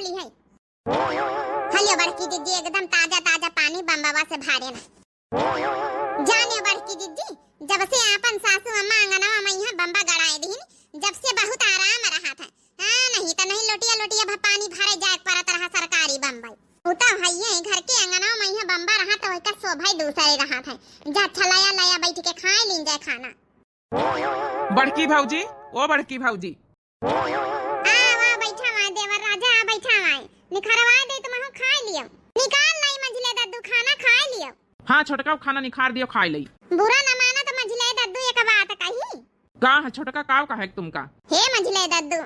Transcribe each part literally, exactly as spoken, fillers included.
है। हलियो बड़की जिज्जी, एकदम ताजा ताजा पानी बम्बवा से भरे ना। जाने बड़की जिज्जी, जब से आपन सासू अम्मा अंगनवा में यहाँ बम्बा गड़ाए दीन, जब से बहुत आराम रहत है। हाँ, नहीं तो नहीं लोटिया लोटिया भा पानी भरे जाए के पड़त रहा सरकारी बम्बई। उ तो हइये घर के अंगनवा में यहाँ बम्बा रहा तो वही का शोभा ही दूसरे रहत है। जा अच्छा लया लया बैठ के खाए लीन जाए खाना। बड़की भौजी, ओ बड़की भौजी। आ, आ, बैठा वाय देवर राजा, आ, बैठा वाय। निखरवा दे तुमहू खाए लियो। निकाल लाई मंझले दद्दू खाना खाए लियो। हाँ, छोटका खाना निखार दियो, खाए लई। बुरा न माना तो मंझले दद्दू एक बात कही। का है छोटका, काव कहे तुमका? हे मंझले दद्दू,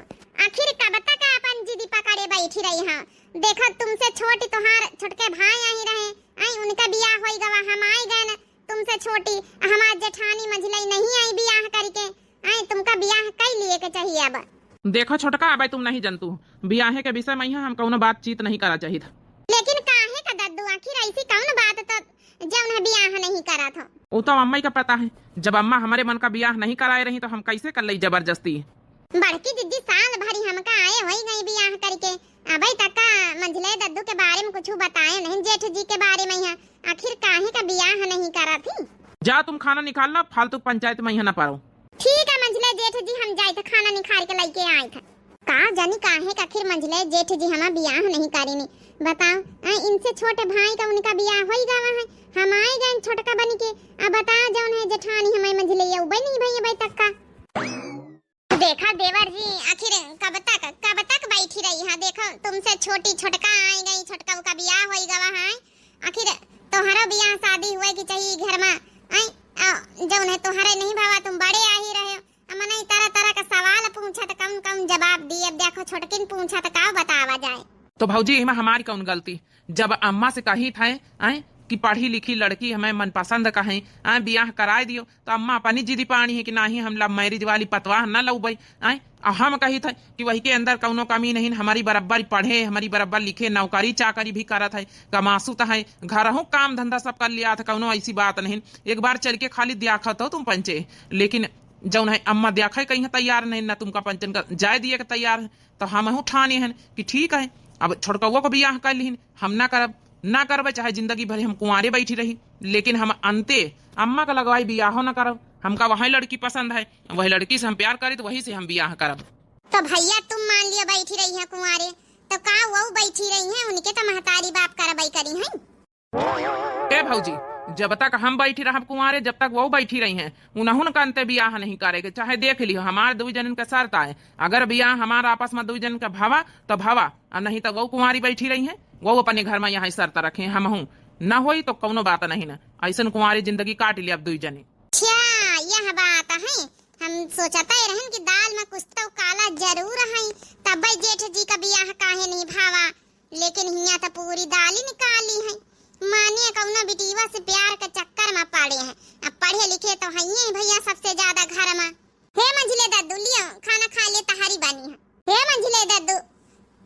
आखिर कब तक अपन जिद पकड़े बैठी रही हाँ? देखो तुमसे छोटी तोहार छोटके भाई आई रहे, आई उनका बियाह होई गवा, हम आई गए न तुमसे छोटी, हमार जेठानी मंझले नहीं आई बियाह करके, आई तुमका बियाह कई लिए के चाहिए अब। देखो छोटका, अब तुम नहीं जनतू, बियाहे के विषय में यहाँ हम कौनो बातचीत नहीं करा चाहित। लेकिन काहे का दद्दू, आखिर ऐसी कौन बात तो जौन है बियाह नहीं करत हो? उ तो अम्मा ही का पता है, जब अम्मा हमारे मन का बियाह नहीं कराए रही तो हम कैसे कर लई जबरदस्ती? बड़की दीदी साल भरी हमका आए होई गई बियाह करके, अबे तक का मंझले दद्दू के बारे में कुछ बताए नहीं, जेठ जी के बारे में यहाँ। आखिर काहे का बियाह नहीं करत ही? जा तुम खाना निकाल ला, फालतू पंचायत में यहाँ ना पड़ो। ठीक है मंझले जेठ जी, हम जाइत खाना निखार के लइके आइत। का जानी काहे का आखिर मंझले जेठ जी हमार बियाह नहीं करीनी। बताओ, आ, इनसे छोटे भाई का उनका बियाह होई गवा है, हम आए गए छोटका बनी के। अब बताओ जौन है जेठानी हमारे मंझले ये उबे नहीं भई अबे तक का। देखा देवर जी, आखिर कब तक, कब तक बैठी रही है? देखो तुमसे छोटी छोटका आई गई, छोटका का बियाह होई गवा है। आखिर तोहरो बियाह शादी हुए की चाहिए घर में, आई, आ, जौन है तोहरे नहीं भावा, तुम बड़े आ ही रहे हो। अब मने तरह तरह का सवाल पूछा तो कौन कौन जवाब दिए। अब देखो छोटकिन पूछा तो का बतावा जाए। तो भौजी, इमा हमारी कौन गलती? जब अम्मा से कही थे, आए, कि पढ़ी लिखी लड़की हमें मनपसंद का है, आए, बियाह कराए दियो, तो अम्मा अपनी जिद पानी है कि नाही, हम love marriage वाली पतवाह न लउबई, आए। आ हम कही थे कि वही के अंदर कौनो कमी नहीं, हमारी बराबर पढ़े, हमारी बराबर लिखे, नौकरी चाकरी भी करत है, कमासुत है, घरहू काम धंधा सब कर लिया था, कौनो ऐसी बात नहीं। एक बार चल के खाली द्याखत हो तुम पंचे, लेकिन जौन है अम्मा द्याखे कहीं तैयार नहीं, ना तुमका पंचन का जाए दिए के तैयार है। तो हमहू ठाने हन कि ठीक है, अब छोटकउआ को बियाह कर लिहिन, हम ना करब, ना करबे, चाहे जिंदगी भर हम कुंवारे बैठी रही, लेकिन हम अंते अम्मा का लगवाई बियाहो ना करब। हमका वही लड़की पसंद है, वही लड़की से हम प्यार करी, तो वही से हम बियाह करब। तो भैया तुम मान लियो बैठी रही है कुंवारे, तो का वो बैठी रही है, उनके तो महतारी बाप करबई करी है। ए भौजी, जब तक हम बैठी रहब कुंवारे, जब तक वो बैठी रही हैं, उनहुन का अंते बियाह नहीं करेगे। चाहे देख लियो, हमार दुई जनन का शर्त आए, अगर बियाह हमार आपस में दुई जनन का भवा तो भवा, और नहीं तो वो कुंवारी बैठी रही हैं, वो अपने घर में यहाँ शर्त रखे, हमहू न होई तो कौनो बात नहीं ना, ऐसन कुंवारी जिंदगी काट लिया अब दुई जने। अच्छा, यह बात है, हम सोचते रहन कि दाल में कुछ तो काला जरूर है, तब जेठ जी का बियाह काहे नहीं भावा। लेकिन हियाँ त पूरी दाली निकाली है। मानिए कौनो बिटिया से प्यार के चक्कर में पड़े हैं। अब पढ़े लिखे तो हइये हैं भैया सबसे ज्यादा घर में। हे मंझले दद्दू, लियो खाना खा ले, तहारी बनी है। हे मंझले दद्दू,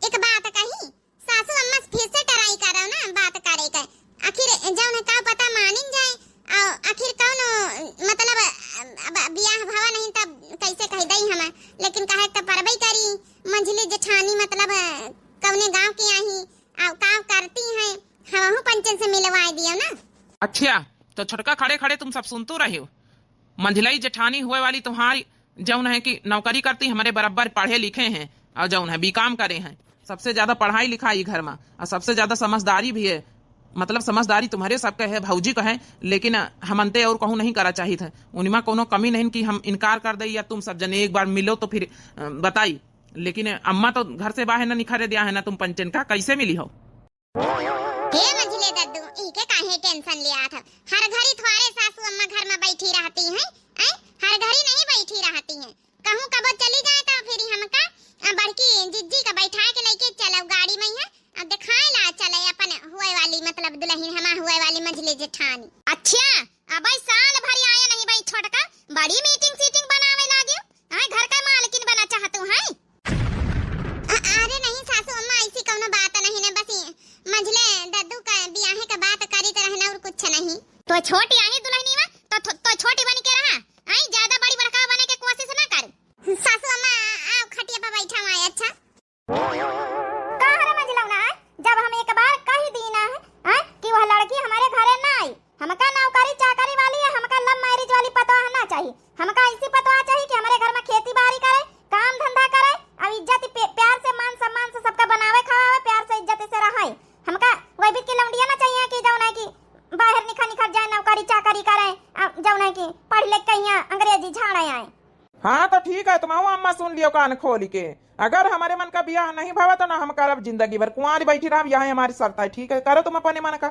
एक बात कही, सासू अम्मा से फिर से try करो ना बात करे के। आखिर जौन है का पता मानिन जाए। और आखिर कौन, मतलब, अब बियाह भवा नहीं तब कैसे कह दई हम, लेकिन कहे तो परबई करी। मंझली जेठानी, मतलब, कौने गांव के आही, आ, का करती हैं, हमहू पंचन से मिलवाए दियो ना। अच्छा, तो छोटका खड़े खड़े तुम सब सुनतू रहे हो। मंझलई जेठानी हुए वाली तुम्हारी, जौन है कि नौकरी करती, हमारे बराबर पढ़े लिखे हैं और जौन है बीकॉम करे हैं, सबसे ज्यादा पढ़ाई लिखाई घर में और सबसे ज्यादा समझदारी भी है। मतलब समझदारी तुम्हारे सबके है, भौजी का है, लेकिन हमनते और कहूँ नहीं करा चाहित है। उनमें कोनो कमी नहीं कि हम इनकार कर दे या तुम सब जने एक बार मिलो तो फिर, अ, बताई। लेकिन अम्मा तो घर से बाहर ना निखरे दिया है ना तुम पंचन का, कैसे मिली हो? हे मंझले दद्दू, इके काहे tension लियात हो? हर घड़ी थोरे सासू अम्मा घर में बैठी रहती हैं, हैं? हर घड़ी नहीं बैठी रहती हैं। कहूँ कबो चली जाए तो फिर हमका, अ, बड़की जिज्जी का बैठा के लेके चलो गाड़ी में है, अब दिखाए ला चले अपन हुए वाली, मतलब दुल्हन हमा हुए वाली मंझले जेठानी। अच्छा, अब साल भर आया नहीं भाई छोटका, बड़ी meeting सीटिंग बनावे लागे, आए घर का मालकिन बना चाहतू है? अ-, अरे नहीं सासू अम्मा, ऐसी कौनो बात नहीं ना, बस ये मंझले दद्दू का बियाहे का बात करीत रहना और कुछ नहीं। तो छोटी आई दुल्हनी में, तो, तो, तो छोटी बन के रहा, हमका ऐसी पतोह चाहिए कि हमरे घर मा खेती बारी करे, काम धंधा करे, अउ इज्जत पे-, प्यार से, मान सम्मान से सबका बनावे खवावे, प्यार से इज्जत से रहे। हमका वही बीत की लौंडिया ना चाहिए कि जौन है कि बाहर निखर निखर जाए, नौकरी चाकरी करे, अ, जौन है कि पढ़ लिख के यहाँ अंग्रेजी झाड़े आए। हाँ तो ठीक है, तुमहू अम्मा सुन लियो कान खोली के। अगर हमरे मन का बियाह नहीं भवा तो ना हम करब, जिंदगी भर कुंवारी बैठी रहब, यही हमारी शर्त है। ठीक है, करो तुम अपने मन का।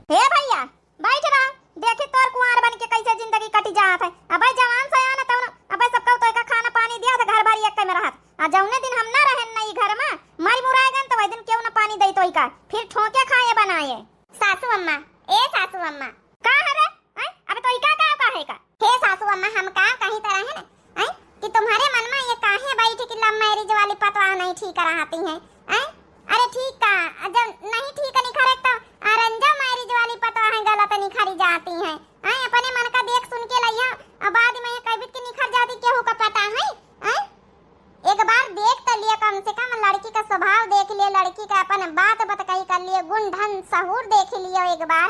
हे भैया, बैठ रहा, देखी तोर कुंवार बन के कैसे जिंदगी कटी जात है। अबे जवान सयान है तौन, अबे सबका तो का खाना पानी दिया था, घर बारी एक में रहत। आ जौने दिन हम ना रहन ना ई घर मा, मरी मुराए गन तो वही दिन केहू ना पानी दई तो का, फिर ठोके खाए बनाए। सासू अम्मा, ए सासू अम्मा। का है रे? हैं? अबे तो ई का, का, का है का? हे सासू अम्मा, हम का कही तरह है ना, हैं? कि तुम्हरे मन मा ये काहे बैठी कि love marriage वाली पतोह नहीं ठीक रहती हैं, हैं? अरे ठीक का, जब नहीं ठीक निखरे तो arrange marriage वाली पतोह हैं, गलत निखरी जाती हैं, हैं? अपने मन का देख सुन के लइहा, अब बाद में ये कहबित कि निखर जाती, केहू का पता है, हैं? एक बार देख तो लिया, कम से कम लड़की का स्वभाव देख लिया, लड़की का अपन बात बतकही कर लिया, गुण ढंग सहूर देख लिया एक बार,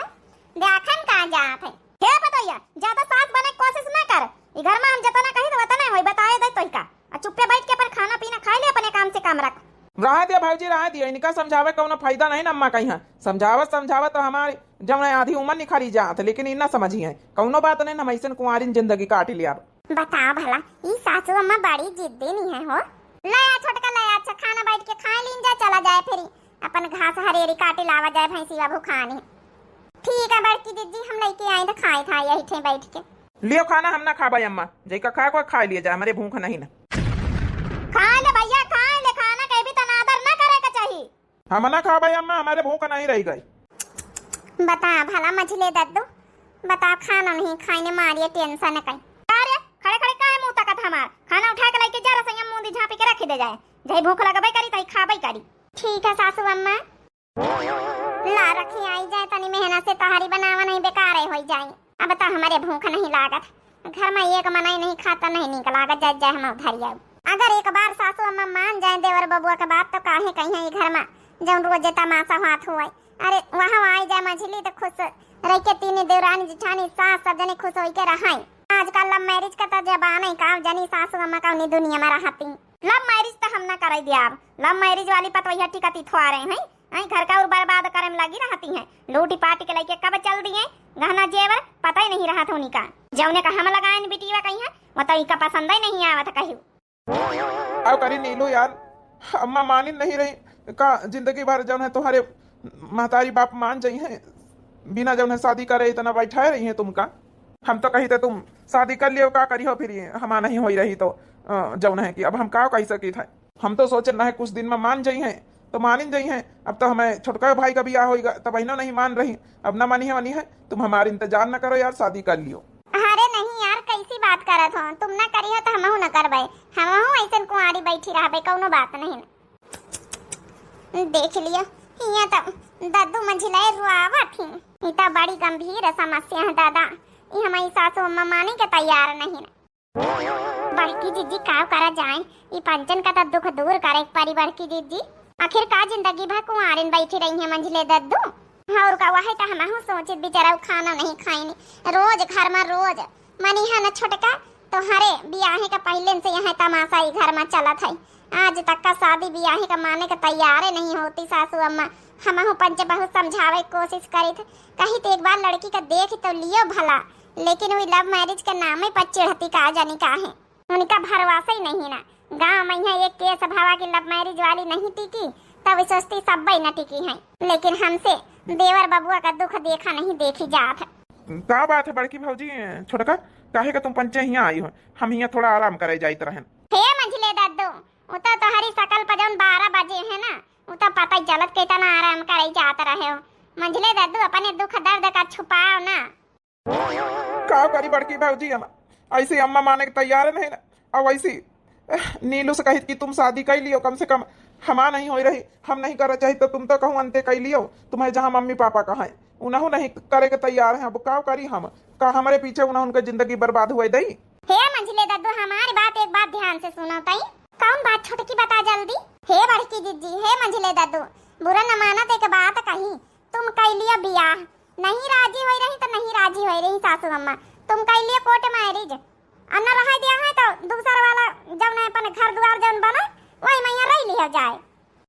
देखन का जात है। हे पतोहिया, ज्यादा सास बने के कोशिश ना कर। ई घर मा हम जतना कही तो वतना होई, बताए दे तोही का। आ चुप्पे बैठ के अपन खाना पीना खाए ले, अपने काम से काम रख। रहे दिया भौजी, रहे दिया, इनका समझावे कौनो फायदा नहीं ना अम्मा कहीं। समझावत समझावत तो हमारी जौन है आधी उम्र निखरी जात, लेकिन ई ना समझी है। कौनो बात नहीं, हम ऐसन कुंवारिन जिंदगी काट लिया। बताओ भला, ई सासू अम्मा बड़ी जिद्दी नहीं है हो। ले आ छोटका, ले आ, अच्छा खाना बैठ के खाए लीन जा, चला जाए फिर अपन घास हरेरी काटे लावा जाए, भैंसी बाबू खानी। ठीक है बड़की जिज्जी, हम लेके आई तो खाए था यही ठे बैठ के। लियो खाना, हम ना खाबे अम्मा, जैका खाए को खाए लिए जा, हमरे भूख नहीं ना। खा ले भैया, खा ले, खाना के भी तनादर ना करे के चाहिए। हम ना खाबे अम्मा, हमरे भूख नहीं रह गई। बता भला मझले दद्दू, बता खाना नहीं खाइने मारिए tension कहीं। अरे खड़े खड़े काहे मुंह तकत हमार? खाना उठा के लेके जा, रसोईया मुंह दी झांपी के रख दे जाए, जही भूख लगबे करी तही खाबे करी। ठीक है सासू अम्मा। ला रखी आई जाए, तनी मेहनत से तहारी बनावा नहीं बेकार होई जाए। अब तो हमरे भूख नहीं लागत, घर मा एक मनई नहीं खाता, नहीं नीक लागत, जाए जाए हम उधर आऊ। अगर एक बार सासू अम्मा मान जाए देवर बबुआ के बात तो काहे कहीं ई घर मा जौन रोजे तमाशा हाथ हुए। अरे वहाँ आई जाए मझली तो खुश रह के तीन देवरानी जिठानी सास सब जने खुश होई के रहाई। आजकल love marriage का तो जमाना ही का जनी सासू अम्मा कौनी दुनिया मा रहती। Love marriage तो हम ना कराई दिया, अब love marriage वाली पतवैया टिकती थोआ रहे हैं। आई घर का और बर्बाद करे में लगी रहती हैं, लूटी पाटी के लेके कब चल दिए, गहना जेवर पता ही नहीं रहा था उनका। जौने का हम लगाए न बिटिया कहीं है, वो तो इनका पसंद ही नहीं आवत कहीं। अब करी नीलू यार, अम्मा मानिन नहीं रही का, जिंदगी भर जौन है तुम्हारे महतारी बाप मान जाई हैं, बिना जौन है शादी करे इतना बैठाए रही हैं तुमका। हम तो कही थे तुम शादी कर लियो, का करी हो फिर ये हमार नहीं होई रही तो, अ, जौन है कि अब हम का कही सकी थे। हम तो सोचे ना है कुछ दिन में मान जाई हैं, तो मानिन जाई हैं। अब तो हमें छोटका भाई का बियाह होइगा, तब बहिनो नहीं मान रही। अब ना मानी है, मानी है, तुम हमार इंतजार ना करो यार, शादी कर लियो। अरे नहीं यार, कैसी बात करत हो? तुम ना करियो तो हमहू ना करबे, हमहू ऐसन कुंवारी बैठी रहबे, कौनो बात नहीं। देख लियो, हियां तो दद्दू मंझिला रुआवत ही। ई तो बड़ी गंभीर समस्या है दादा, ई हमारी सासू अम्मा माने के तैयार नहीं। बड़की जिज्जी, का करा जाए, ई पंचन का तो दुख दूर करे के परी बड़की जिज्जी। आखिर का जिंदगी भर कुंवारिन बैठी रही है मंझले दद्दू? और का, वही तो हमहू सोचित बिचारा खाना नहीं खाइने, रोज घर में रोज। मनी है न छोटका, तोहरे बियाहे का पहले से यहाँ तमाशा ई घर में चलत है। आज तक का शादी बियाहे का माने का तैयारे नहीं होती सासू अम्मा। हमहू पंच बहुत समझावे के कोशिश करी थे, कही तो एक बार लड़की का देख तो लियो भला, लेकिन वी love marriage के नामे पर चिढ़ती का जानी का है। उनका भरोसा ही नहीं ना। गाँव में यहाँ एक केस भवा की love marriage वाली नहीं टिकी, तब सोचती सब्बे न टिकी हैं। लेकिन हमसे देवर बबुआ का दुख देखा नहीं देखी जात है। का बात है बड़की भौजी, छोटका, काहे का तुम पंचे हियाँ आई हो? हम हियाँ थोड़ा आराम करे जाइत रहन। हे मंझले दद्दू, उ तो तोहरी शकल पर जौन बारह बजे है ना, उ तो पता ही चलत कितना आराम करे जात रहे हो। मंझले दद्दू, अपने दुख दर्द का छुपाओ ना। का करी बड़की भौजी, हम ऐसे अम्मा माने के तैयार नहीं ना। और वैसे नीलू से कही कि तुम शादी कर लियो, कम से कम हमार नहीं होई रही, हम नहीं करना चाहिए तो तुम तो कहूँ अंते कर लियो, तुम्हें जहाँ मम्मी पापा का है उनहु नहीं करे के तैयार है। अब का करी हम, का हमारे पीछे उन्हें उनका जिंदगी बर्बाद हुए दई? हे मंझले दद्दू, हमारी बात एक बात ध्यान से सुनो तई। कौन बात छोटकी, बता जल्दी। हे बड़की जिज्जी, हे मंझले दद्दू, बुरा न मानत एक बात कही, तुम कह लिया बियाह, नहीं राजी होई रही तो नहीं राजी होई रही सासू अम्मा, तुम कह लिया court marriage। अउर न रहै दिया है तो दूसर वाला जउन है अपन घर दुआर जउन बने, वही मइहाँ रहि लिया जाए।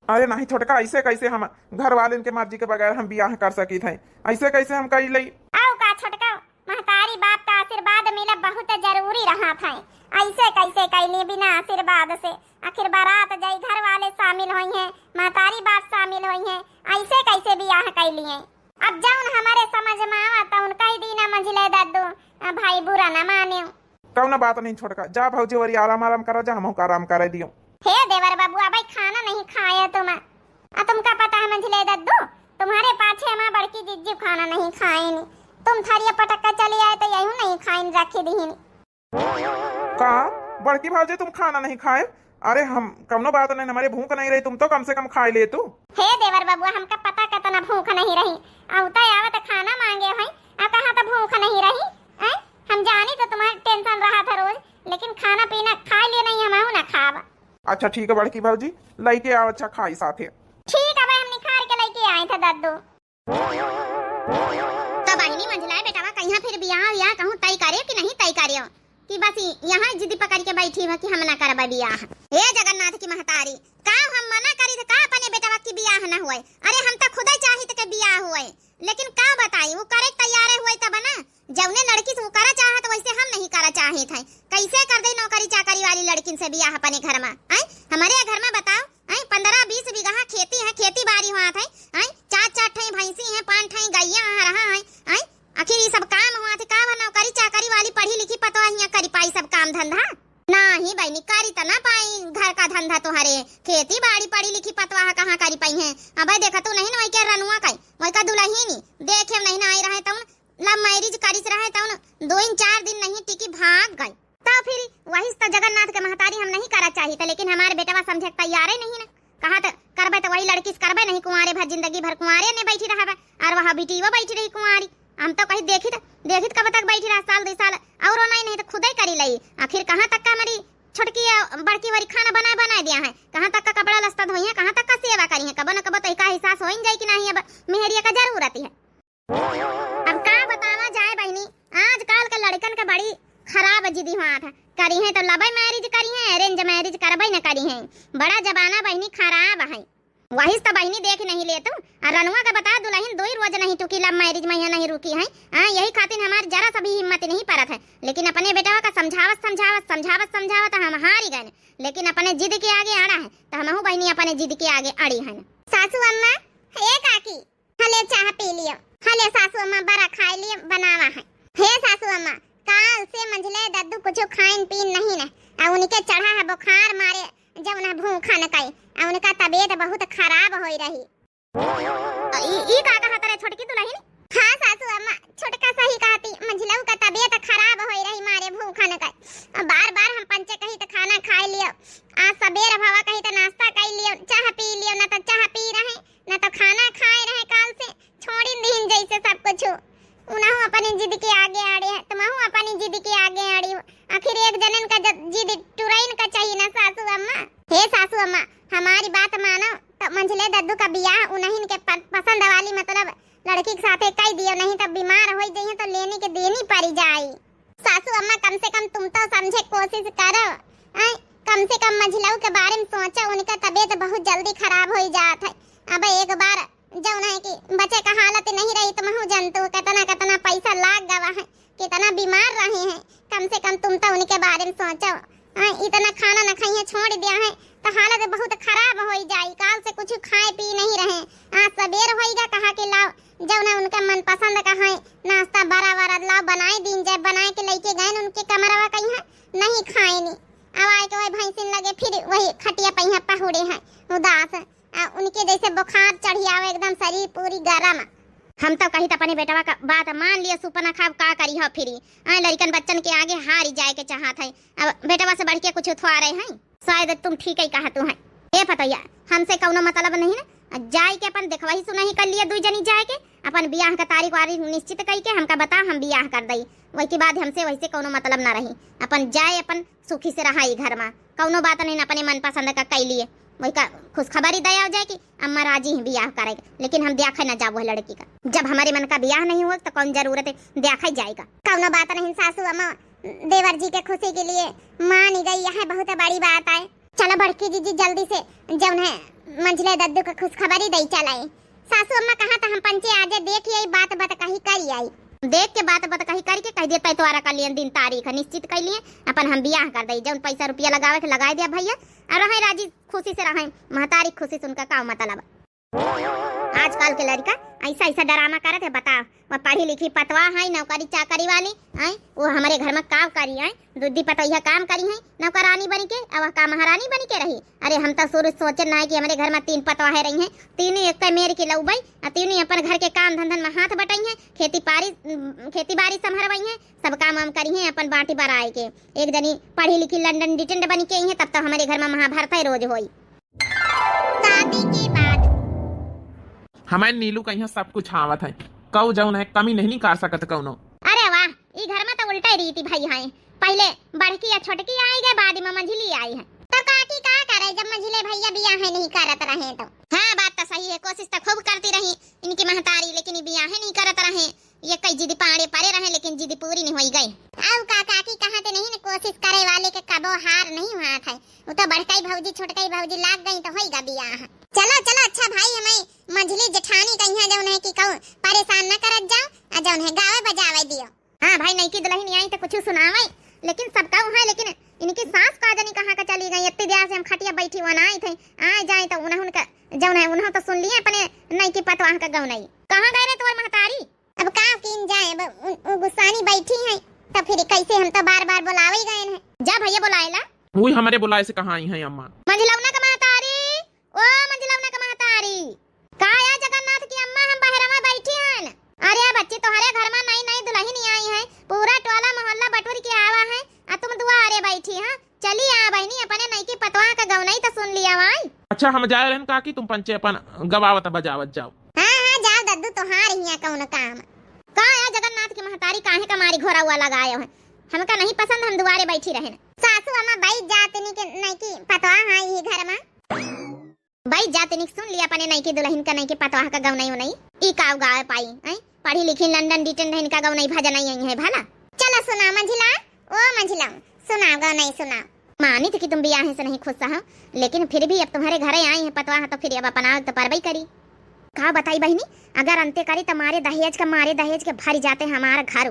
अरे नाहीं छोटका, अइसे कइसे हम घर वालेन के मर्जी के बगैर हम बियाह कर सकित है? अइसे कइसे हम कइ लई? अउ का छोटका, महतारी बाप का आशीर्वाद मिला बहुत जरूरी रहत है। अइसे कइसे कइली बिना आशीर्वाद से? आखिर बारात जाई, घर वाले शामिल होइहैं, महतारी बाप शामिल होइहैं, अइसे कइसे बियाह कइली है? अब जउन हमरे समझ में आवा तउन कहि दीना मंझले दद्दू, अ, भाई बुरा न मानियो। कउनो बात नहीं छोटका, जा भौजी वरी आराम आराम करा जा, हमहू का आराम करे दियो। हे देवर बबुआ, अबे खाना नहीं खाए तुम, अ तुमका पता है मंझले दद्दू, तुम्हारे पाछे हमार बड़की जिज्जी खाना नहीं खाएनी, तुम थरिया पटक के चली आए तो यहू नहीं खाइन रखी दीनी। का बड़की भौजी तुम खाना नहीं खाए? अरे हम कउनो बात नहीं, हमरे भूख नहीं रही, तुम तो कम से कम खाए लेतू। हे देवर बबुआ, हमका पता कतना भूख नहीं रही, अउते आवत खाना मांगे हैं, अउ कहा तो भूख नहीं रही, हैं? हम जानी तो तुम्हार tension रहत है रोज, लेकिन खाना पीना खाइ लिए नहीं, हमहू ना खाब। अच्छा ठीक है बड़की भौजी, लइके आव अच्छा खाई साथे। ठीक है, अबे हम निखार के लइके आए थे दद्दू। तो बहिनी मंझलाए बेटवा कहिया फिर बियाह वियाह कहूँ तय करे कि नहीं तय करे? कि बस यहै जिद पकड़ि के बैठी है कि हम ना करबे बियाह। हे जगन्नाथ की महतारी, का हम मना करी थे का अपने बेटवा की बियाह ना होए? अरे हम तो खुदै चाहित के बियाह होए, लेकिन का बताई, उ करे तैयारे होए तब ना। जउने लड़की से उ करा चाहत वइसे हम नहीं करा चाहित है। कइसे कर दे नौकरी चाकरी वाली लड़किन से बियाह अपने घर में? आय, हमरे घर में बताओ, आय, पन्द्रह बीस बीघा खेती है, खेती बारी होत है, आय, चार चार ठई भैंसी है, पाँच ठई गइया है, रहा है, आय, आखिर ई सब काम होत है का? नौकरी चाकरी वाली पढ़ी लिखी पतोह हियाँ करी पाई सब काम धंधा? नाहीं बहिनी, करी त ना पाई घर का धंधा तोहरे, खेती बाड़ी पढ़ी लिखी पतोह कहाँ करी पाई है? अबे देखा तू नहीं ना वही के रनुआ कई, वही का दुलहिनी देखे नहीं ना आई रहे तउन, love marriage करिस रहे तउन, दो दिन चार दिन नहीं टिकी भाग गई। तो फिर वही तो जगन्नाथ के महतारी हम नहीं करा चाहित, लेकिन हमार बेटवा समझे के तैयारे नहीं ना। कहा तो करबे तो वही लड़की से करबे नहीं, कुंवारे भर जिंदगी भर कुंवारे ने बैठी रहबे, अउर वह बिटियो बैठी रही कुंवारी। हम तो कही देखित देखित कब तक बैठी रहा, साल दो साल, अउर नहीं नहीं तो खुदै करी लई। आखिर कहाँ तक का हमारी छोटकी या बड़की वाली खाना बनाए बनाए दिया है, कहाँ तक का कपड़ा लत्ता धोई है, कहाँ तक का सेवा करी है, कबो न कबो तो एका एहसास होइन जाई कि नहीं अब मेहरिया का जरूरत है। अब का बतावा जाए बहिनी, आजकल के लड़कन के बड़ी खराब जिदी होत है, करी है तो love marriage करी है, arrange marriage करबे न करी है। बड़ा जमाना बहिनी खराब है। वही तो बहिनी देख नहीं ले तू, अउर रनुआ का बता दुलहिन दुई रोज नहीं टुकी love marriage में यहाँ नहीं रुकी है। हाँ, यही खातिर हमार जरा सा भी हिम्मत नहीं परत है, लेकिन अपने बेटवा का समझावत समझावत समझावत समझावत हम हारी गए, लेकिन अपने जिद के आगे अड़ा है, तो हमहू बहिनी अपने जिद के आगे अड़ी है। सासू अम्मा, ए काकी, हले चाह पी लियो। हले सासू अम्मा बरा खाए लिए बनावा है। हे सासू अम्मा, काल से मंझले दद्दू कुछ खाइन पीन नहीं न, अउ उनके चढ़ा है बुखार मारे, जब उन्हें भूखा न कई, अउ उनका तबीयत बहुत खराब होई रही। ई, ई का कहत रहे छोटकी दुलहिन? हाँ सासू अम्मा, छोटका सही कहती, मंझलऊ का तबीयत खराब होई रही मारे भूखा न कई। बार बार हम पंचे कही त खाना खाए लियो, आज सबेर भवा कही त नाश्ता कई लियो, चाह पी लियो, न त चाह पी रहे, न तो खाना खाए रहे काल से, छोड़ी दीन जैसे सब कुछ। उनहु अपनी जिद के आगे अड़े है, तुमहु अपनी जिद के आगे अड़ी हो। आखिर एक जनन का जद-, जिद टुरैन का चाहिए ना सासू अम्मा। हे सासू अम्मा, हमारी बात मानो तो मंझले दद्दू का बियाह उन्हीं के प-, पसंद वाली मतलब लड़की के साथे कई दियो, नहीं तो बीमार हो जाइए तो लेने के देनी पड़ी जाई। सासू अम्मा, कम से कम तुम तो समझे कोशिश करो, हैं? कम से कम मंझलऊ के बारे में सोचो, उनका तबीयत बहुत जल्दी खराब हो जात है। अब एक बार जौन है कि बचे का हालत नहीं रही, तुमहू जनतू कितना कितना पैसा लाग गवा है, कितना बीमार रहे हैं। कम से कम तुम तो उनके बारे में सोचो, हैं? इतना खाना न खाइए छोड़ दिया है तो हालत बहुत खराब हो जाई। काल से कुछ खाए पी नहीं रहे, आज सबेर होइगा कहा कि लाओ जौन है उनका मनपसंद का है नाश्ता बरा वरा लाओ बनाए दीन जाए, बनाए के लेके गए उनके कमरवा कहीं है नहीं खाए नी। अब आए के वही भैंसिन लगे फिर वही खटिया पहिया पहुड़े हैं उदास। आ उनके जैसे बुखार चढ़ी आवे एकदम शरीर पूरी गरम। हम तो कही त अपने बेटवा का बात मान लिया सुपना खाब का करी हो फिरी। आ लड़कन बच्चन के आगे हारी जाए के चाहत है, अब बेटवा से बढ़ के कुछ थोड़े हैं। शायद तुम ठीक ही कहा तू है। ए पतैया, हमसे कौनो मतलब नहीं ना, जाए के अपन देखवाही सुनाही कर लिया दुई जनी जाए के, अपन बियाह का तारीख वारीख निश्चित कई के हमका बताओ, हम बियाह कर दई। वही के बाद हमसे वैसे कौनो मतलब ना रही, अपन जाए अपन सुखी से रहा ई घर में, कौनो बात नहीं, अपने मनपसंद का कई लिए, वही का खुशखबरी दया हो जाए कि अम्मा राजी ही बियाह करेगा, लेकिन हम देखा ना जाबो है लड़की का। जब हमारे मन का बियाह नहीं हुआ तो कौन जरूरत है देखा ही जाएगा। कौनो बात नहीं सासू अम्मा, देवर जी के खुशी के लिए मान गई, यह बहुत बड़ी बात है। चलो बड़की जीजी, जल्दी से जौन है मंझले दद्दू का खुशखबरी दई चलाई। सासू अम्मा कहा त हम पंचे आजे देख आई, बात बतकही करी आई। देख के बात बतकही करके कह देता है, तोहरा कर लियन दिन तारीख निश्चित कर लिए, अपन हम बियाह कर दई, जौन पैसा रुपया लगावे के लगाए दिया भैया, और रहे राजी खुशी से रहे, महतारी खुशी से उनका का मतलब। आजकल के लड़का ऐसा ऐसा ड्रामा करत है, बताओ, वो पढ़ी लिखी पतवा है, नौकरी चाकरी वाली है, वो हमारे घर में काम करी है, दूधी पतैया काम करी है नौकरानी बनी के, अब का महारानी बनी के रही? अरे हम तो शुरू सोचे ना है कि हमारे घर में तीन पतवा है रही हैं, तीनों एक मेर के लउबई, आ तीनों अपन घर के काम धंधन में हाथ बटाई हैं, खेती बाड़ी, खेती बाड़ी संभरवाई हैं, सब काम वाम करी हैं अपन बाटी बराए के। एक जनी पढ़ी लिखी लंडन डिटेंड बनी के आई हैं, तब तो हमारे घर में महाभारत है रोज होई। शादी के बाद। हमारे नीलू का यहाँ सब कुछ आवत है, कऊ जौन है कमी नहीं निकाल सकत कौनो। अरे वाह, ई घर में तो उल्टा रीति भई है, पहले बड़की या छोटकी आई गए, बाद में मंझली आई है। तो काकी का करे जब मंझले भैया बियाह नहीं करत रहे तो? हाँ, बात तो सही है, कोशिश तो खूब करती रही इनकी महतारी, लेकिन ई बियाह नहीं करत रहे। ये कई जिद पाड़े पड़े रहे, लेकिन जिद पूरी नहीं होई गई। अउ का काकी कहत नहीं न, कोशिश करे वाले के कबो हार नहीं हुआ था। वो तो बड़कई भौजी छोटकई भौजी लाग गई तो होई गा बियाह। चलो चलो, अच्छा भाई, हमें मंझली जेठानी कहिया जौन है कि कहूँ परेशान न करत जाओ, आ जौन है गावे बजावे दियो। हाँ भाई, नईकी दुल्हन आई तो कुछ सुनावे, लेकिन सब कहूँ है, लेकिन इनकी सास का जनी कहाँ का चली गई। इतनी देर से हम खटिया बैठी हुआ ना आई थे, आए जाए तो उन्हें उनका जौन है उन्हों तो सुन लिए अपने नईकी पतवाह का गौनई। कहाँ गए रे तोर महतारी? अब का कीन जाए, अब उ, उ गुस्सानी बैठी हैं, तो फिर कैसे, हम तो बार बार बुलावे ही गए हैं। जा भैया बुलाए ला। वही हमारे बुलाए से कहाँ आई हैं अम्मा? मंझलौना का महतारी, ओ मंझलौना का महतारी। का या जगन्नाथ की अम्मा, हम बहरवा बैठी हन। अरे बच्ची, तोहरे घर में नई नई दुल्हन आई है, पूरा टोला मोहल्ला बटुर के आवा है, आ तुम दुआरे बैठी हैं। चली आ बहिनी, अपने नईकी पतवाह का गौनई तो सुन लिया वाई। अच्छा, हम जाए रहन काकी, तुम पंचे अपन गवावत बजावत जाओ। हाँ हाँ, जाओ दद्दू, तोहार हिया कौन काम। का या जगन्नाथ की महतारी, काहे का मारी घोरा हुआ लगायो है? हमका नहीं पसंद, हम दुआरे बैठी रहन। सासू अम्मा, बैठ जातिनी के नईकी पतवाह आई ही घर में। बैठ जातिनी, सुन लिया अपने नईकी दुल्हन का, नईकी पतवाह का गौनई उनई। ई का गावे पाई, हैं? पढ़ी लिखी लंदन डिटेंड है, इनका गौनई भजन आई है भला। चलो सुना मंझला, ओ मंझला, सुना गौनई सुना। मानी तो कि तुम बियाह से नहीं खुश हो, लेकिन फिर भी अब तुम्हारे घरे आई है पतवाह, तो फिर अब अपना तो परबई करी। का बताई बहिनी, अगर अंते करी तो मारे दहेज का, मारे दहेज के भरी जाते हमार घर।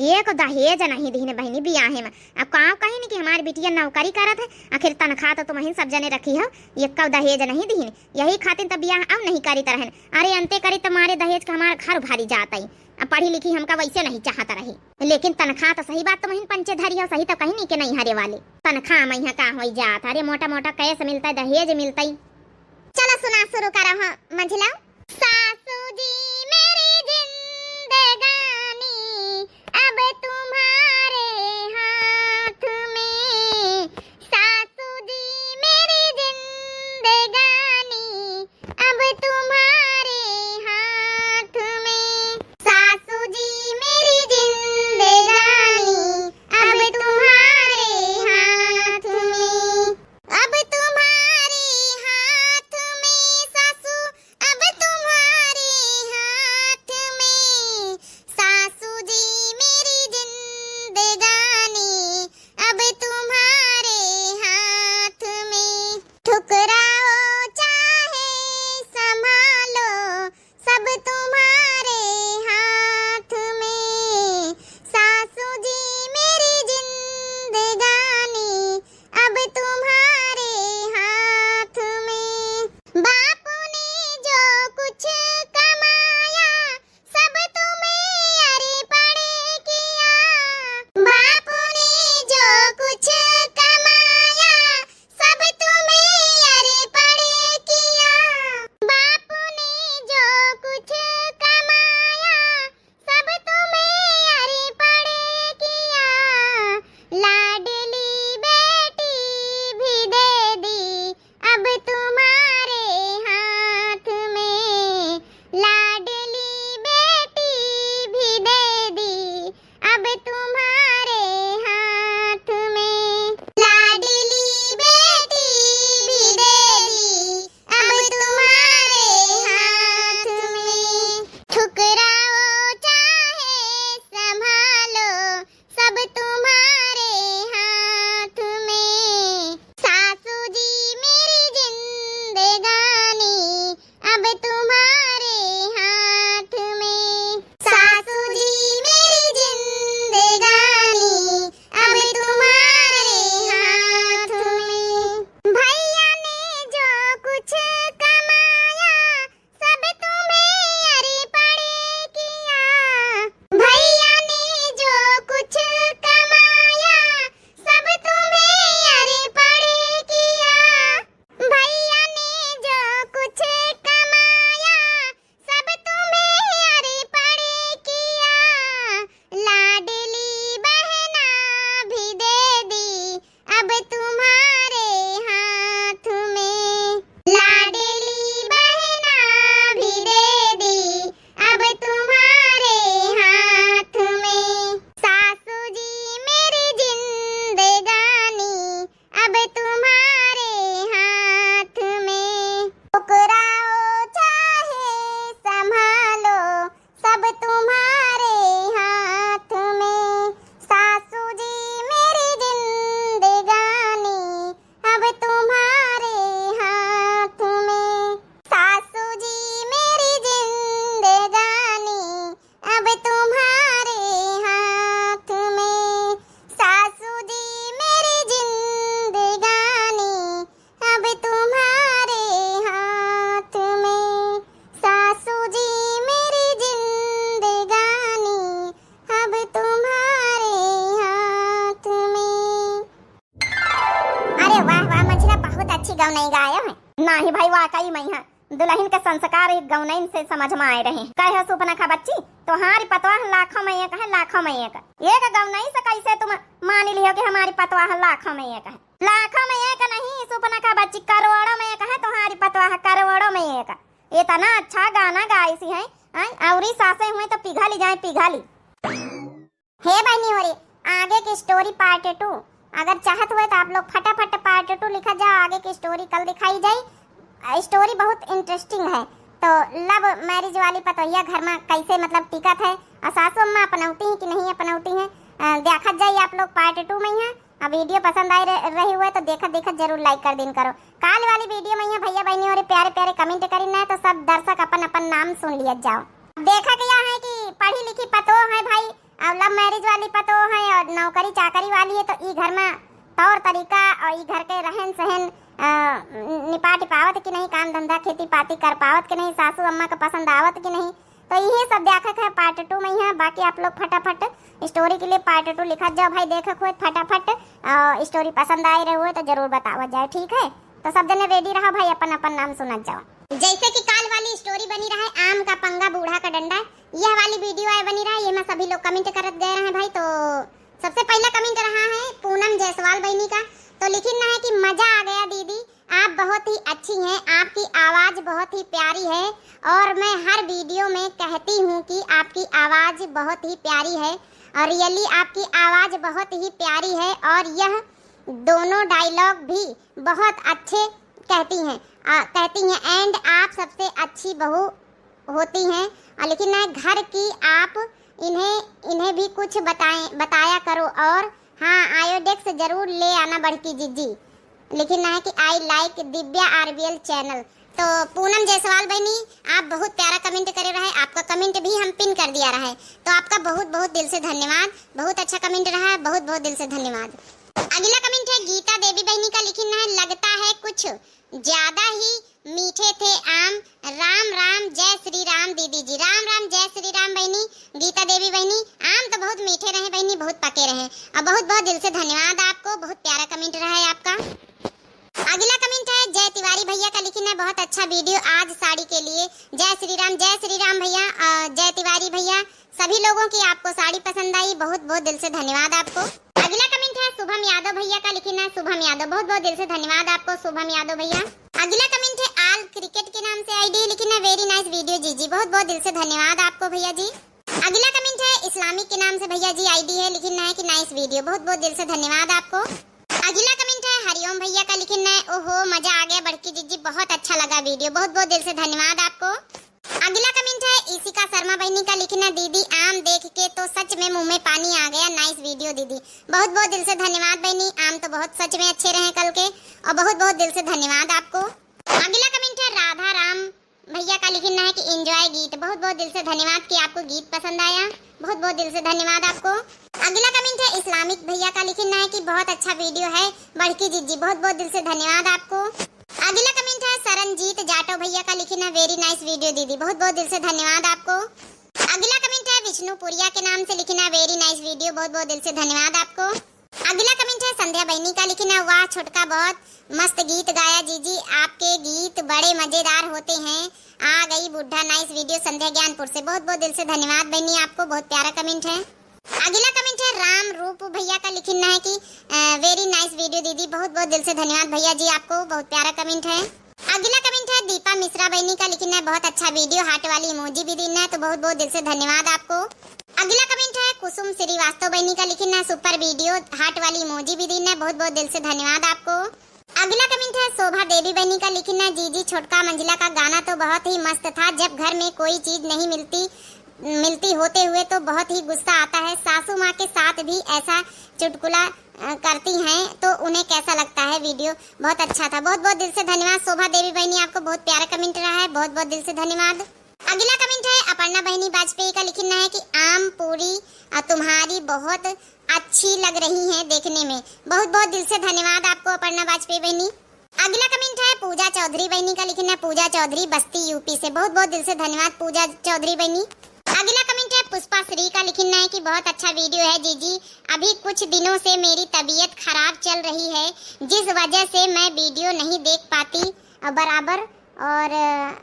एक दहेज नहीं दीन बहिनी बियाहे में। अब का कही कि हमार बिटिया नौकरी करत है, आखिर तनख्वाह तो तुमहिन सब जने रखी हो, एक दहेज नहीं दीन, यही खातिर तो बियाह अब नहीं करीत रहन। अरे अंते करी तो मारे दहेज का हमार घर भरी जात है। अब पढ़ी लिखी हमका वैसे नहीं चाहत रही, लेकिन तनख्वाह तो सही बात तुमहिन पंचे धरी हो, सही तो कही नहीं के नहीं हरे वाले। तनख्वाह में यहाँ का होई जात, अरे मोटा मोटा कैश मिलता है, दहेज मिलता है। चलो सुना शुरू करो हो मंझला। सासू जी मेरी जिंदगानी अब तुम्हारे हाथ में, सासू जी मेरी जिंदगानी अब तुम्हारे हाथ में, सासू जी मेरी जिंदगानी अब तुम्हारे हाथ में। अब तुम्हारे हाथ में सासू, अब तुम्हारे अच्छी गौनई गायो है। नाही भाई, वाकई मइहाँ दुलहिन के संस्कार एक गौनइन से समझ मा आए रहे। कहे हो सुपनखा बच्ची, तोहारी पतोह लाखों में एक है, लाखों में एक। एक गौनई से कैसे तुम मानी लिहो कि हमारी पतोह लाखों में एक है? लाखों में एक नहीं सुपनखा बच्ची, करोड़ों में एक है तोहारी पतोह, करोड़ों में एक। इतना अच्छा गाना गाइसी है, हैं? अउरी सासे हुए तो पिघली जाए, पिघली। हे बहनी हो रे, आगे की story part two अगर चाहत हुए तो आप लोग फटाफट part two लिखत जाओ। आगे की story कल दिखाई जाई। अ, story बहुत interesting है। तो love marriage वाली पतोहिया घर में कैसे मतलब टिकत है और सासू अम्मा अपनौती हैं कि नहीं अपनौती हैं, अ, देखत जाई आप लोग part two मइहाँ। अब video पसंद आई रह-, रही हुए तो देखत देखत जरूर like कर दिन करो। काल वाली video मइहाँ भैया बहनी हो रे प्यारे प्यारे comment करी ना, तो सब दर्शक अपन अपन नाम सुन लियत जाओ। अब देखा गया है कि पढ़ी लिखी पतोह है भाई, और love marriage वाली पतोह है और नौकरी चाकरी वाली है, तो ई घर में तौर तरीका और ई घर के रहन सहन, अ, निपा टिपावत कि नहीं, काम धंधा खेती पाती कर पावत कि नहीं, सासू अम्मा के पसंद आवत कि नहीं, तो इहे सब देखा है part two मइहाँ। बाकी आप लोग फटाफट story के लिए part two लिखत जाओ भाई। देखा हुए फटाफट, अ, story पसंद आए रहे हुए तो जरूर बतावा जाए, ठीक है? तो सब जने ready रहो भाई, अपन अपन नाम सुनत जाओ। जैसे कि काल वाली story बनी रहे आम का पंगा बूढ़ा का डंडा, यह वाली video आए बनी रहा, ये में सभी लोग comment करत गए रहे भाई। तो सबसे पहला comment रहा है पूनम जायसवाल बहनी का, तो लिखिन है कि मजा आ गया दीदी, आप बहुत ही अच्छी हैं, आपकी आवाज़ बहुत ही प्यारी है और मैं हर video में कहती हूँ कि आपकी आवाज़ बहुत ही प्यारी है और really आपकी आवाज़ बहुत ही प्यारी है और यह दोनों dialogue भी बहुत अच्छे कहती हैं, आ, कहती हैं। And आप सबसे अच्छी बहू होती हैं, आ, लेकिन ना घर की आप इन्हें, इन्हें भी कुछ बताएं, बताया करो। और हाँ, आयोडेक्स जरूर ले आना बड़की जीजी। लिखिन है कि I like दिव्या RBL channel। तो पूनम जायसवाल बहनी, आप बहुत प्यारा comment करे रहे, आपका comment भी हम pin कर दिया रहे, तो आपका बहुत बहुत दिल से धन्यवाद। बहुत अच्छा comment रहा, बहुत बहुत दिल से धन्यवाद। अगला comment है गीता देवी बहनी का, लिखिन है, लगता है कुछ ज्यादा ही मीठे थे आम। राम राम, जय श्री राम दीदी जी। राम राम, जय श्री राम बहनी, गीता देवी बहनी। आम तो बहुत मीठे रहे बहनी, बहुत पके रहे। और बहुत बहुत दिल से धन्यवाद आपको, बहुत प्यारा comment रहा है आपका। अगला comment है जय तिवारी भैया का, लिखिन है, बहुत अच्छा video आज साड़ी के लिए। जय श्री राम, जय श्री राम भैया, अ, जय तिवारी भैया, सभी लोगों की आपको साड़ी पसंद आई, बहुत बहुत दिल से धन्यवाद आपको। अगला comment है शुभम यादव भैया का, लिखिन है शुभम यादव, बहुत बहुत दिल से धन्यवाद आपको शुभम यादव भैया। अगला comment है All Cricket के नाम से ID, लिखिन है very nice video जीजी, बहुत बहुत दिल से धन्यवाद आपको भैया जी। अगला comment है इस्लामिक के नाम से भैया जी ID है, लिखिन है कि nice video, बहुत बहुत दिल से धन्यवाद आपको। अगला comment है हरिओम भैया का, लिखिन है, ओहो मजा आ गया बड़की जीजी, बहुत अच्छा लगा video, बहुत बहुत दिल से धन्यवाद आपको। अगला comment है इशिका शर्मा बहनी का, लिखिन है, दीदी आम देख के तो सच में मुंह में पानी आ गया, nice video दीदी। बहुत बहुत दिल से धन्यवाद बहनी, आम तो बहुत सच में अच्छे रहे कल के, और बहुत बहुत दिल से धन्यवाद आपको। अगला comment है राधा राम भैया का, लिखिन है कि enjoy गीत, बहुत बहुत दिल से धन्यवाद कि आपको गीत पसंद आया, बहुत बहुत दिल से धन्यवाद आपको। अगला comment है इस्लामिक भैया का, लिखिन है कि बहुत अच्छा video है बड़की जीजी, बहुत बहुत दिल से धन्यवाद आपको। अगला comment है सरनजीत जाटो भैया का, लिखिन है very nice video दीदी, बहुत बहुत दिल से धन्यवाद आपको। अगला comment है विष्णुपुरिया के नाम से, लिखिन है very nice video, बहुत बहुत दिल से धन्यवाद आपको। अगला comment है संध्या बहनी का, लिखिन है, वाह छोटका, बहुत मस्त गीत गाया जीजी, आपके गीत बड़े मजेदार होते हैं। आ गई बुढ़ा, nice video संध्या ज्ञानपुर से, बहुत बहुत दिल से धन्यवाद बहनी आपको, बहुत प्यारा comment है। अगला comment है राम रूप भैया का, लिखिन है कि, अ, very nice video दीदी, बहुत बहुत दिल से धन्यवाद भैया जी आपको, बहुत प्यारा comment है। अगला comment है दीपा मिश्रा बहनी का, लिखिन है बहुत अच्छा video, heart वाली emoji भी दीन है, तो बहुत बहुत दिल से धन्यवाद आपको। अगला comment है कुसुम श्रीवास्तव बहनी का, लिखिन है super video, heart वाली emoji भी दीन है, बहुत बहुत दिल से धन्यवाद आपको। अगला comment है शोभा देवी बहनी का, लिखिन है जीजी छोटका मंझिला का गाना तो बहुत ही मस्त था, जब घर में कोई चीज नहीं मिलती मिलती होते हुए तो बहुत ही गुस्सा आता है। सासू माँ के साथ भी ऐसा चुटकुला, अ, करती हैं तो उन्हें कैसा लगता है video? बहुत अच्छा था। बहुत बहुत दिल से धन्यवाद शोभा देवी बहनी, आपको बहुत प्यारा comment रहा है, बहुत बहुत दिल से धन्यवाद। अगला comment है अपर्णा बहनी वाजपेयी का, लिखिन है कि आम पूरी, अ, तुम्हारी बहुत अच्छी लग रही हैं देखने में। बहुत बहुत दिल से धन्यवाद आपको अपर्णा वाजपेयी बहनी। अगला comment है पूजा चौधरी बहनी का, लिखिन है पूजा चौधरी बस्ती यूपी से। बहुत बहुत दिल से धन्यवाद पूजा चौधरी बहनी। अगला comment है पुष्पा श्री का लिखना है कि बहुत अच्छा वीडियो है जीजी, अभी कुछ दिनों से मेरी तबीयत खराब चल रही है, जिस वजह से मैं वीडियो नहीं देख पाती, अ, बराबर, और, अ,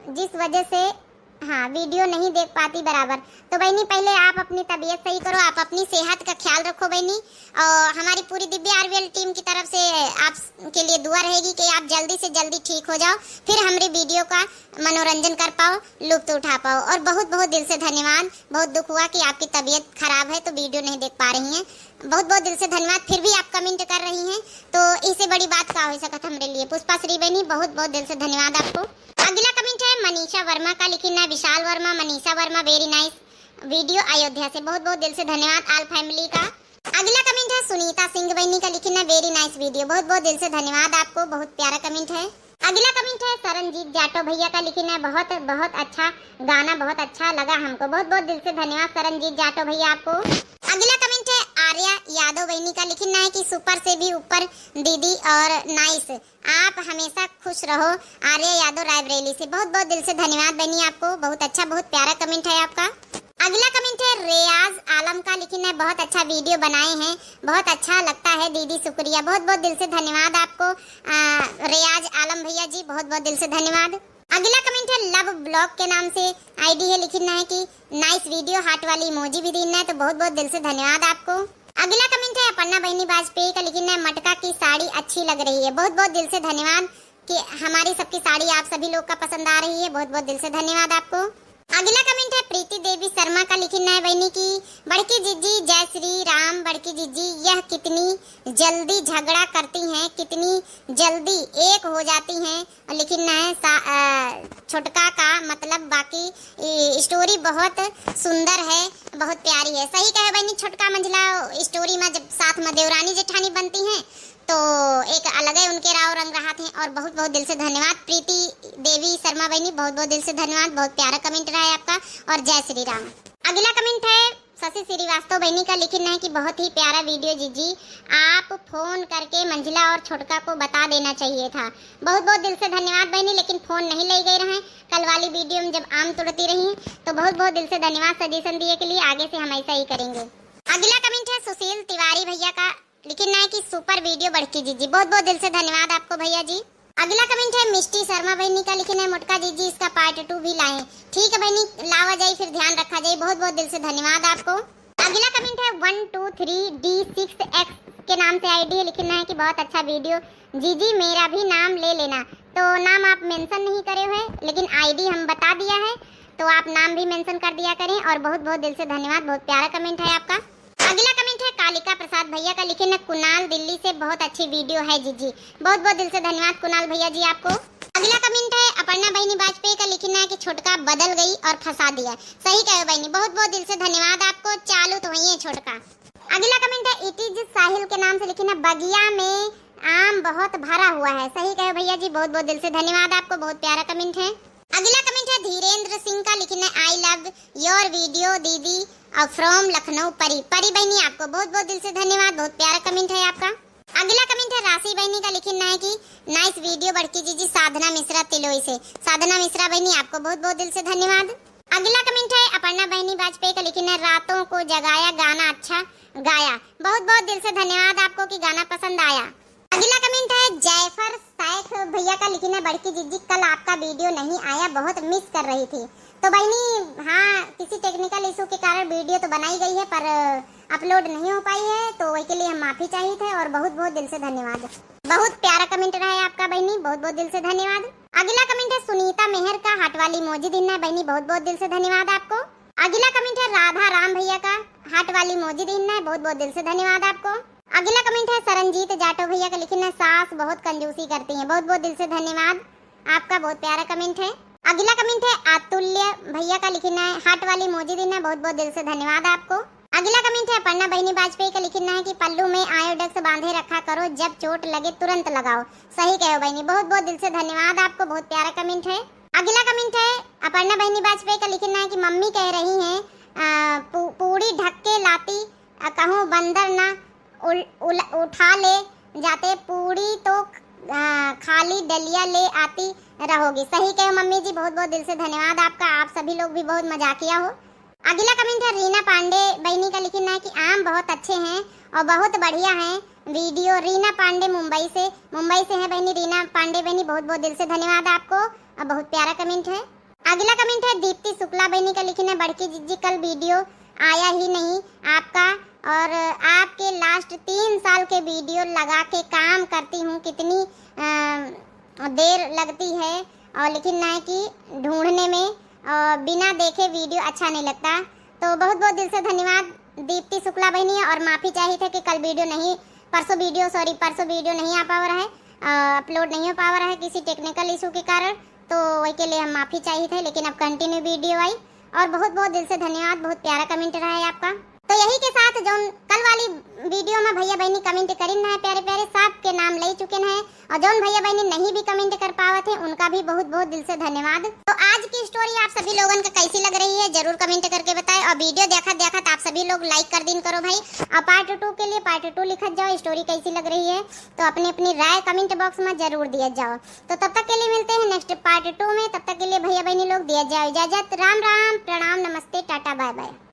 जिस वजह से, हाँ, वीडियो नहीं देख पाती बराबर। तो बहनी, पहले आप अपनी तबीयत सही करो, आप अपनी सेहत का ख्याल रखो बहनी, और हमारी पूरी दिव्य आरवीएल टीम की तरफ से आप के लिए दुआ रहेगी कि आप जल्दी से जल्दी ठीक हो जाओ, फिर हमारी वीडियो का मनोरंजन कर पाओ, लुत्फ उठा पाओ। और बहुत बहुत दिल से धन्यवाद, बहुत दुख हुआ कि आपकी तबीयत खराब है तो वीडियो नहीं देख पा रही हैं। बहुत बहुत दिल से धन्यवाद, फिर भी आप कमेंट कर रही हैं, तो इससे बड़ी बात का हो सकत हमरे लिए। पुष्पा श्री बहनी, बहुत बहुत दिल से धन्यवाद आपको। अगला कमेंट है मनीषा वर्मा का, लिखिन है विशाल वर्मा, मनीषा वर्मा, very nice video अयोध्या से। बहुत बहुत दिल से धन्यवाद all family का। अगला कमेंट है सुनीता सिंह बहनी का, लिखिन है very nice video। बहुत बहुत दिल से धन्यवाद आपको, बहुत प्यारा कमेंट है। अगला कमेंट है सरनजीत जाटो भैया का, लिखिन है बहुत बहुत अच्छा गाना, बहुत अच्छा लगा हमको। बहुत बहुत दिल से धन्यवाद सरनजीत जाटो भैया आपको। अगला कमेंट है आर्या यादव बहनी का, लिखिन है कि सुपर से भी ऊपर दीदी और नाइस, आप हमेशा खुश रहो। आर्या यादव रायबरेली से बहुत बहुत दिल से धन्यवाद बहनी आपको, बहुत अच्छा, बहुत प्यारा कमेंट है आपका। अगला कमेंट है रेयाज आलम का, लिखिन है बहुत अच्छा वीडियो बनाए हैं, बहुत अच्छा लगता है दीदी, शुक्रिया। बहुत बहुत दिल से धन्यवाद आपको, आ, रेयाज आलम भैया जी, बहुत बहुत दिल से धन्यवाद। अगला कमेंट है लव ब्लॉग के नाम से आईडी है, लिखिन है कि नाइस वीडियो, हार्ट वाली इमोजी भी दीन है, तो बहुत बहुत दिल से धन्यवाद आपको। अगला कमेंट है अपर्णा बहनी वाजपेयी का, लिखिन है मटका की साड़ी अच्छी लग रही है। बहुत बहुत दिल से धन्यवाद कि हमारी सबकी साड़ी आप सभी लोग का पसंद आ रही है, बहुत बहुत दिल से धन्यवाद आपको। अगला कमेंट है प्रीति देवी शर्मा का, लिखिन है बहनी कि बड़की जीजी जय श्री राम, बड़की जीजी यह कितनी जल्दी झगड़ा करती हैं, कितनी जल्दी एक हो जाती हैं। और लिखिन है सा-, अ, छोटका का मतलब बाकी, ई, स्टोरी बहुत सुंदर है, बहुत प्यारी है। सही कहे बहनी, छोटका मंझला स्टोरी में जब साथ में देवरानी जेठानी बनती हैं तो एक अलग ही उनके राव रंग रहत हैं। और बहुत बहुत दिल से धन्यवाद प्रीति देवी शर्मा बहनी, बहुत बहुत दिल से धन्यवाद, बहुत प्यारा कमेंट रहा है आपका। और जय श्री राम। अगला कमेंट है शशि श्रीवास्तव बहनी का, लिखिन है कि बहुत ही प्यारा वीडियो जीजी, आप फोन करके मंझला और छोटका को बता देना चाहिए था। बहुत बहुत दिल से धन्यवाद बहनी, लेकिन फोन नहीं ले गए रहे कल वाली वीडियो में जब आम तोड़ती रही हैं। तो बहुत बहुत दिल से धन्यवाद सजेशन दिए के लिए, आगे से हम ऐसा ही करेंगे। अगला कमेंट है सुशील तिवारी भैया का, लिखिन है कि सुपर वीडियो बड़की जीजी, बहुत बहुत दिल से धन्यवाद आपको भैया जी। अगला कमेंट है मिष्टी शर्मा बहनी का, लिखिन है मोटका जीजी इसका पार्ट टू भी लाएं। ठीक है बहनी, लावा जाई, फिर ध्यान रखा जाई। बहुत बहुत दिल से धन्यवाद आपको। अगला कमेंट है वन टू थ्री डी सिक्स एक्स के नाम से आईडी है, लिखिन है कि बहुत अच्छा वीडियो जीजी, मेरा भी नाम ले लेना। तो नाम आप मेंशन नहीं करे हुए, लेकिन आईडी हम बता दिया है, तो आप नाम भी मेंशन कर दिया करें। और बहुत बहुत दिल से धन्यवाद, बहुत प्यारा कमेंट है आपका। अगला कमेंट है कालिका प्रसाद भैया का, लिखिन है कुणाल दिल्ली से, बहुत अच्छी वीडियो है जीजी। बहुत बहुत दिल से धन्यवाद कुणाल भैया जी आपको। अगला कमेंट है अपर्णा बहनी वाजपेयी का, लिखिन है कि छोटका बदल गई और फंसा दिया। सही कहे बहनी, बहुत बहुत दिल से धन्यवाद आपको। चालू तो हुई है छोटका। अगला कमेंट है इट इज साहिल के नाम से, लिखिन है बगिया में आम बहुत भरा हुआ है। सही कहे भैया जी, बहुत बहुत दिल से धन्यवाद आपको, बहुत प्यारा कमेंट है। अगला कमेंट है धीरेंद्र सिंह का, लिखिन है I love your video दीदी, और फ्रॉम लखनऊ परी। परी बहनी आपको बहुत बहुत दिल से धन्यवाद, बहुत प्यारा कमेंट है आपका। अगला कमेंट है राशि बहनी का, लिखिन है कि नाइस वीडियो बड़की जीजी, साधना मिश्रा तिलोई से। साधना मिश्रा बहनी आपको बहुत बहुत दिल से धन्यवाद। अगला कमेंट है अपर्णा बहनी वाजपेयी का, लिखिन है रातों को जगाया, गाना अच्छा गाया। बहुत बहुत दिल से धन्यवाद आपको कि गाना पसंद आया। अगला कमेंट है जैफर शेख भैया का, लिखिन है बड़की जीजी कल आपका वीडियो नहीं आया, बहुत मिस कर रही थी। तो बहनी, हाँ, किसी टेक्निकल इशू के कारण वीडियो तो बनाई गई है पर अपलोड नहीं हो पाई है, तो वही के लिए हम माफी चाहित है। और बहुत बहुत दिल से धन्यवाद। बहुत प्यारा कमेंट रहा है आपका बहनी, बहुत बहुत दिल से धन्यवाद। अगला कमेंट है सुनीता मेहर का, हार्ट वाली इमोजी दीन है बहनी, बहुत बहुत दिल से धन्यवाद आपको। अगला कमेंट है राधा राम भैया का, हार्ट वाली इमोजी दीन है, बहुत बहुत दिल से धन्यवाद आपको। अगला कमेंट है सरनजीत जाटो भैया का, लिखिन है सास बहुत कंजूसी करती हैं, बहुत बहुत दिल से धन्यवाद आपका, बहुत प्यारा कमेंट है। अगला कमेंट है अतुल्य भैया का, लिखिन है हार्ट वाली इमोजी दीन है, बहुत बहुत दिल से धन्यवाद आपको। अगला कमेंट है अपर्णा बहनी वाजपेयी का, लिखिन है कि पल्लू में आयोडेक्स बांधे रखा करो, जब चोट लगे तुरंत लगाओ। सही कहो बहनी, बहुत बहुत दिल से धन्यवाद आपको, बहुत प्यारा कमेंट है। अगला कमेंट है अपर्णा बहनी वाजपेयी का, लिखिन है कि मम्मी कह रही हैं, आ, पू-, पूड़ी ढक के लाती, आ, कहूँ बंदर ना उल-, उल-, उठा ले जाते, पूड़ी तो, आ, खाली डलिया ले आती रहोगी। सही कहे मम्मी जी, बहुत बहुत दिल से धन्यवाद आपका, आप सभी लोग भी बहुत मजाकिया हो। अगला कमेंट है रीना पांडे बहनी का, लिखिन है कि आप बहुत अच्छे हैं और बहुत बढ़िया हैं वीडियो। रीना पांडे मुंबई से, मुंबई से हैं बहनी रीना पांडे बहनी, बहुत बहुत दिल से धन्यवाद आपको और बहुत प्यारा कमेंट है। अगला कमेंट है दीप्ति शुक्ला बहनी का, लिखिन है बड़की जिज्जी कल वीडियो आया ही नहीं आपका, और आपके लास्ट तीन साल के वीडियो लगा के काम करती हूँ, कितनी अ, देर लगती है और लिखिन है कि ढूंढने में, और बिना देखे वीडियो अच्छा नहीं लगता। तो बहुत बहुत दिल से धन्यवाद दीप्ति शुक्ला बहनी, और माफ़ी चाहित है कि कल वीडियो नहीं, परसों वीडियो, सॉरी, परसों वीडियो नहीं आ पावा रहा है, अपलोड नहीं हो पावा रहा है किसी टेक्निकल इशू के कारण, तो वही के लिए हम माफ़ी चाहित है, लेकिन अब कंटिन्यू वीडियो आई। और बहुत बहुत दिल से धन्यवाद, बहुत प्यारा कमेंट रहा है आपका। तो यही के साथ जौन कल वाली वीडियो में भैया बहनी कमेंट करिन है प्यारे प्यारे, सबके नाम ले चुके हैं, और जौन भैया बहनी नहीं भी कमेंट कर पावत है उनका भी बहुत बहुत दिल से धन्यवाद। तो आज की स्टोरी आप सभी लोगन का कैसी लग रही है जरूर कमेंट करके बताएं, और वीडियो देखत देखत आप सभी लोग लाइक कर दिन करो भाई, और पार्ट टू के लिए पार्ट टू लिखत जाओ स्टोरी कैसी लग रही है, तो अपनी अपनी राय कमेंट बॉक्स में जरूर दिया जाओ। तो तब तक के लिए मिलते हैं नेक्स्ट पार्ट टू में, तब तक के लिए भैया बहनी लोग दिया जाओ इजाजत, राम राम, प्रणाम, नमस्ते, टाटा, बाय बाय।